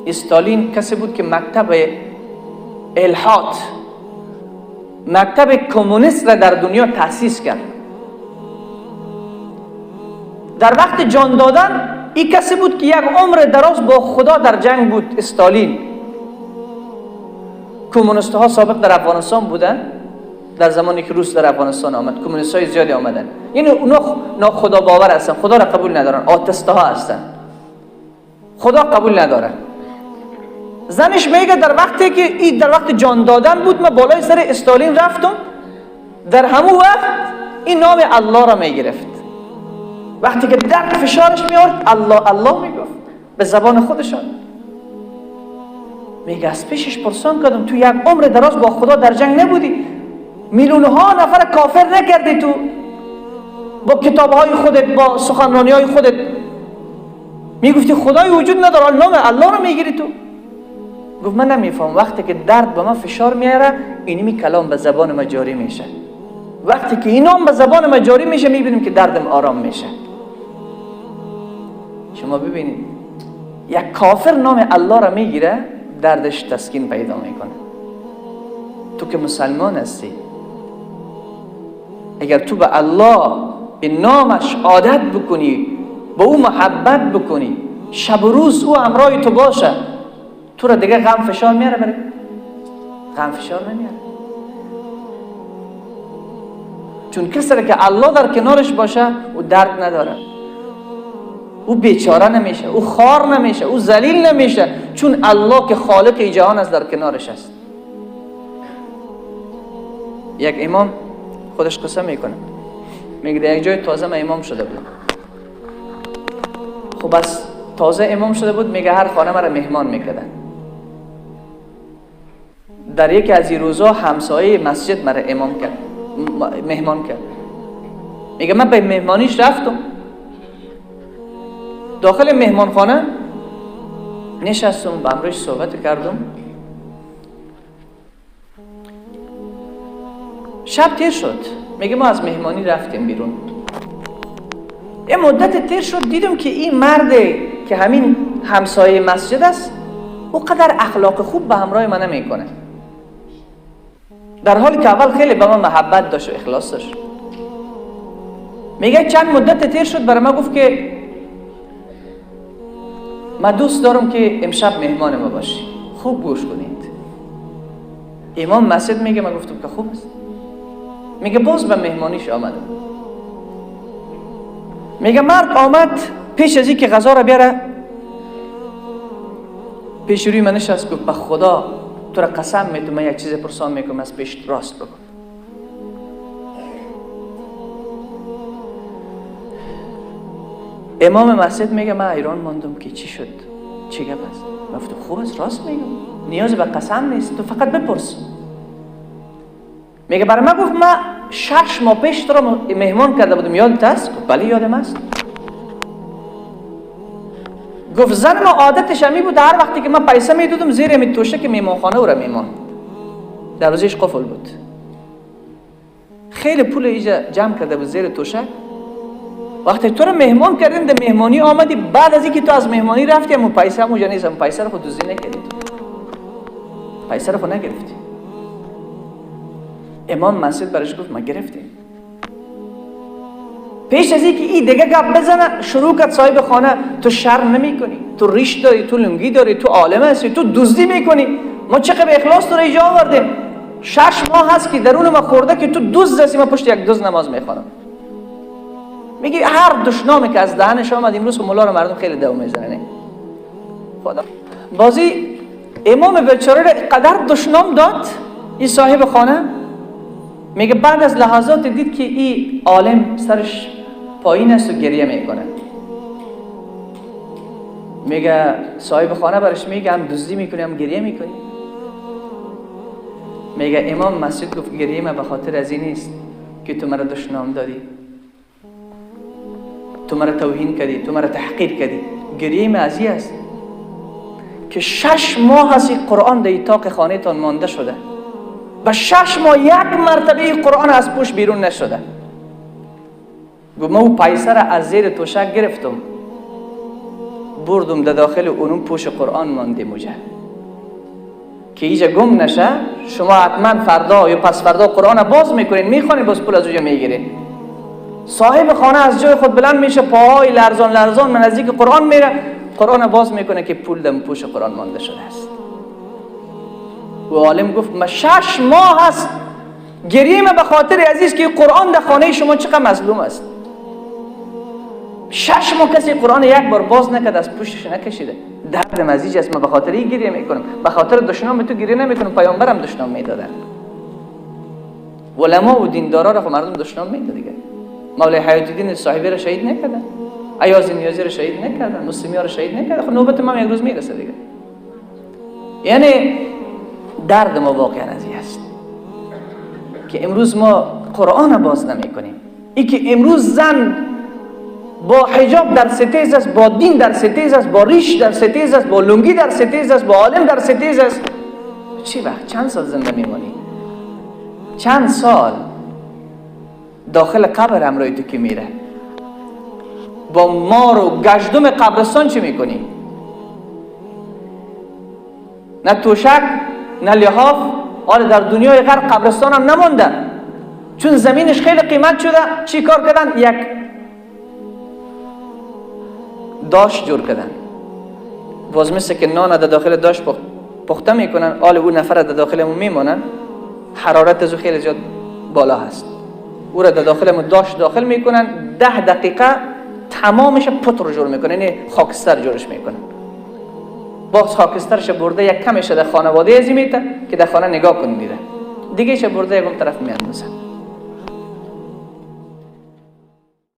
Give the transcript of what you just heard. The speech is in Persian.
استالین کسی بود که مکتب الحاد، مکتب کمونیست را در دنیا تأسیس کرد. در وقت جان دادن این کسی بود که یک عمر دراز با خدا در جنگ بود. استالین، کمونیست ها سابق در افغانستان بودن، در زمانی که روس در افغانستان آمد کمونیست های زیادی آمدن. یعنی اونا ناخدا باور هستن، خدا را قبول ندارن، آتسته ها هستن، خدا قبول ندارن. زنش میگه در وقتی که این در وقت جان دادن بود، من بالای سر استالین رفتم، در همون وقت این نام الله را میگرفت. وقتی که درد فشارش میارد الله الله میگفت به زبان خودشان. میگه از پیشش پرسان کردم تو یک عمر دراز با خدا در جنگ نبودی، میلیون ها نفر کافر نکردی، تو با کتاب های خودت، با سخنرانی های خودت میگفتی خدای وجود نداره، نام الله رو میگیری تو. گفت من نمیفهم، وقتی که درد به من فشار میاره اینمی کلام به زبان ما جاری میشه، وقتی که اینام به زبان ما جاری میشه میبینیم که دردم آرام میشه. شما ببینید یک کافر نام الله را میگیره دردش تسکین پیدا میکنه. تو که مسلمان هستی، اگر تو به الله به نامش عادت بکنی، به او محبت بکنی، شب و روز او همراه تو باشه، تو را دیگه غم فشار میاره؟ برای غم فشار نمیاره، چون کسی که الله در کنارش باشه او درد نداره، او بیچاره نمیشه، او خار نمیشه، او ذلیل نمیشه، چون الله که خالق جهان است در کنارش است. یک امام خودش قصه میکنه، میگه در یک جای تازه من امام شده بودم. خب بس تازه امام شده بود، میگه هر خانه مرا مهمان میکردن. در یکی از این روزا همسایه مسجد مرا امام کرد، مهمان کرد. میگه من به مهمانیش رفتم، داخل مهمانخانه نشستم، با امرش صحبت کردم. شب تیر شد، میگه ما از مهمانی رفتیم بیرون. یه مدت تیر شد، دیدم که این مرد که همین همسایه مسجد است او قدر اخلاق خوب به همراه من نمیکنه، در حالی که اول خیلی به من محبت داشت و اخلاص داشت. میگه چند مدت تیر شد، برای من گفت که من دوست دارم که امشب مهمان ما باشی، خوب گوش کنید. امام مسجد میگه من گفتم که خوب است. میگه باز به مهمانیش آمدم. میگه مرد آمد، پیش از اینکه غذا را بیاره پیش روی من نشست، گفت به خدا تو را قسم میتونم، من یک چیز پرسان میکنم، از پیش راست بکن. امام مسجد میگه من ایران ماندم که چی شد، چی گپ است؟ من گفتم خوب است، راست میگم، نیاز به قسم نیست، تو فقط بپرس. میگه برای من گفت من 6 ماه پیش تو را مهمان کرده بودم، یادت است؟ گفت بله یادم است. گفت زن ما عادتش همی بود هر وقتی که من پیسه میدادم زیر می توشه که مهمانخانه او را میماند، دروازهش قفل بود، خیلی پول ایجا جمع کرده بود زیر توشک. وقتی تو رو مهمان کردیم در مهمانی آمدی، بعد از اینکه تو از مهمانی رفتی همون پیسه همونجا نیست، همون پیسه رو خود دزدی نکردی، تو پیسه رو خود نگرفتی. امام مسجد برش گفت ما گرفتیم. پیش از اینکه این دیگه گپ بزنه شروع کرد صاحب خانه تو شرم نمی‌کنی، تو ریش داری، تو لنگی داری، تو عالم هستی، تو دزدی میکنی، ما چقدر به اخلاص تو رو اینجا آوردیم، 6 ماه هست که درون ما خورده که تو دزد هستی، ما پشت یک دزد نماز میخوانم. میگه هر دشنامی که از دهنش آمد امروز مولا رو مردم خیلی دو میزنن. خدا بازی امام بیچاره را قدر دشنام داد این صاحب خانه. میگه بعد از لحظات دید که این عالم سرش پایین است و گریه میکنه. میگه صاحب خانه برش میگه هم دزدی میکنی هم گریه میکنی. میگه امام مسجد گفت گریه من به خاطر از این نیست که تو مرا دشنام دادی، تو مرا توهین کردی، تو مرا تحقیر کردی. گریه من از این است که 6 ماه از این قرآن در اتاق خانه تان مانده شده و 6 ماه یک مرتبه قرآن از پوش بیرون نشده. گفت من او پیسه را از زیر توشک گرفتم، بردم در داخل اونم پوش قرآن مانده موجه که ایجا گم نشه. شما حتما فردا یا پس فردا قرآن باز میکنین، میخوانین، باز پول از اونجا میگیرین. صاحب خانه از جای خود بلند میشه، پاهای لرزان لرزان من نزدیک قرآن میره، قرآن باز میکنه که پول دم پوش قرآن مانده شده است. و عالم گفت ما 6 ماه است گریم به خاطر عزیز که قرآن در خانه شما چقدر مظلوم است. 6 ماه کسی قرآن یک بار باز نکرد، از پوشش نکشیده. درد مزیج است، ما به خاطر این گریه میکنم، به خاطر دشنام تو گریه نمیکنم. پیامبرم دشنام میدادن، علما و دیندارا را خب مردم دشنام میداد دیگه. مولای حیات الدین صاحبی را شهید نکردن، ایاز نیازی را شهید نکردن، مسلمی را شهید نکردن. خب نوبت ما یک روز میرسه دیگه. یعنی درد ما واقعا از این است که امروز ما قرآن باز نمیکنیم. ای که امروز زن با حجاب در ستیز است، با دین در ستیز است، با ریش در ستیز است، با لنگی در ستیز است، با عالم در ستیز است. چی وقت چند سال زنده میمانی؟ چند سال داخل قبر همراه تو که میره؟ با مار و گشدم قبرستان چی میکنی؟ نه توشک نه لحاف. حالا در دنیای غرب قبرستان هم نمانده، چون زمینش خیلی قیمت شده. چی کار کردن؟ یک داش جور کردن، باز مثل که نان در داخل داش پخته میکنن، حالا اون نفر در داخل اون میمانن، حرارت از او خیلی زیاد بالا هست، او را در داخل اون داش داخل میکنن، 10 دقیقه تمامش پتر جور میکنن، یعنی خاکستر جورش میکنن. باز خاکسترش برده یک کمش در خانواده ازی میته که در خانه نگاه کن دیده، دیگه ش برده یکم طرف میاندازن.